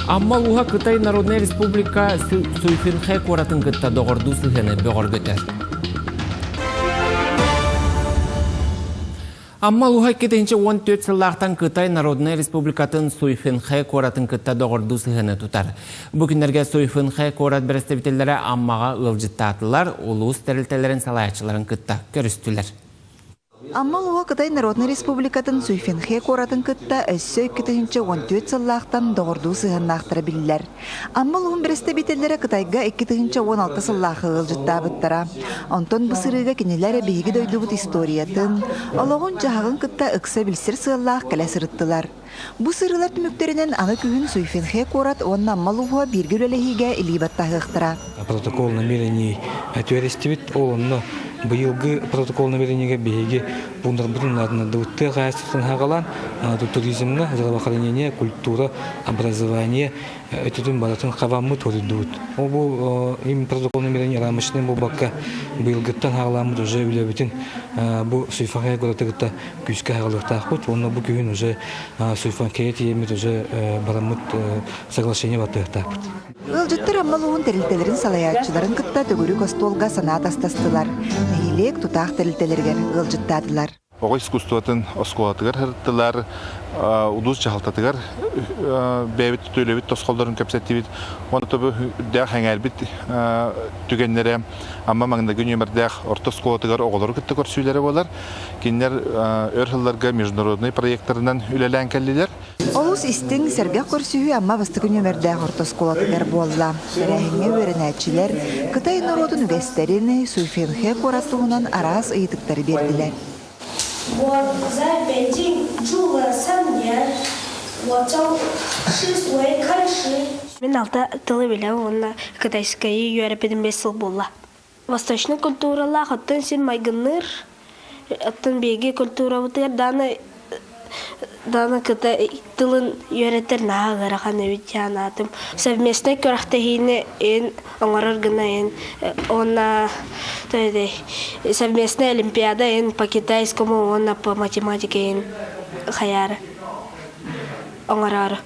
Амма улууһа Кытай Народнай Республика Суйфинхэ куоратын кытта доҕордуу сыһыаны бөҕөргөтөр. Амма улууһа 2014 сыллаахтан Кытай Народнай Республикатын Суйфинхэ куоратын кытта доҕордуу сыһыаны тутар. Бу күннэргэ Суйфинхэ куорат бэрэстэбиитэллэрэ Аммаҕа ыалдьыттаатылар, улуус тэрилтэлэрин салайааччыларын кытта көрүстүлэр. Амма улууһа Кытай Народнай Республикатын Суйфэнхэ куоратын кытта өссө 2014 сыллаахтан доҕордуу сыһыаннаахтара биллэр. Амма улууһун бэрэстэбиитэллэрэ Кытайга 2016 сыллаахы ыалдьыттаабыттара. Онтон бу сырыыга кинилэр биһиги дойдубут историятын, олоҕун-дьаһаҕын кытта ыкса билсэр сыаллаах кэлэ сырыттылар. Бу сырыылар түмүктэринэн аны күһүн Суйфэнхэ куорат уонна Амма улууһа бииргэ үлэлэһиигэ илии баттаһыахтара. Протокол намерений түһэристибит. Ол онно быйылгы протокол намерениега биһиги пууннарбытын наадынардыбыттыы хаһаайыстыбатын хагалаан туризмҥа, здравоохранение, культура, образование өтүтүн барытын хабаммыт хоруйдубут. Ол бу им протокол намерение рамочный буолбакка быйылгыттан хаалааммыт уже үлэбитин бу Суйфэнхэ куораты кытта күүскэ аҕалыахтаахпыт уонна бу күһүн уже Суйфанкея тиийэммит уже бараммыт соглашение баттыахтаахпыт. Ыалдьыттар Амма улууһун тэрилтэлэрин салайааччыларын кытта төгүрүк остуолга санаа атастастылар, нэһилиэк тутаах тэрилтэлэригэр ыалдьыттаатылар. Оҕо искусствотын оскуолатыгар сырыттылар, улуус дьаһалтатыгар бэйэбит төлөбүт тосхоллорун кэпсэттибит. Уонна тобу үрдээх эҥээрбит түгэннэрэ Амма маҥнайгы нүөмэрдээх орто оскуолатыгар оҕолору кытта көрсүүлэрэ буолар. Кинилэр өр сылларга международнай проектарынан үлэлээн кэллилэр. Олус истиҥ, сэргэх көрсүһүү Амма бастакы нүөмэрдээх орто оскуолатыгар буолла. Тэрээһиҥҥэ үөрэнээччилэр Кытай норуотун үгэстэрин, Суйфэнхэ куорат туһунан араас ыйытыктары биэрдилэр. 我在北京住了三年，我从十岁开始。 Мин алта тылы билэбин уонна кытайскайы үөрэппитим 5 сыл буолла. Восточнай культуралаах оттон син майгынныыр. Оттон биһиги культурабытыгар дааны дааны кытай тылын үөрэтэр наһаа ыарахан эбит диэн аатым. Совместнай күрэхтэһиини эн оҥорор гына эн уонна совместная олимпиада эн по китайскому уонна по математике эн хайаары оҥороору.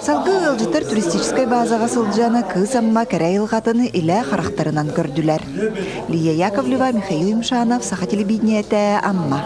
Салгыы ыалдьыттар туристическай базаҕа сылдьан Кыыс Амма кэрэ айылҕатын илэ харахтарынан көрдүлэр. Лия Яковлева, Михаил Юмшанов, Саха телевидениетэ, Амма.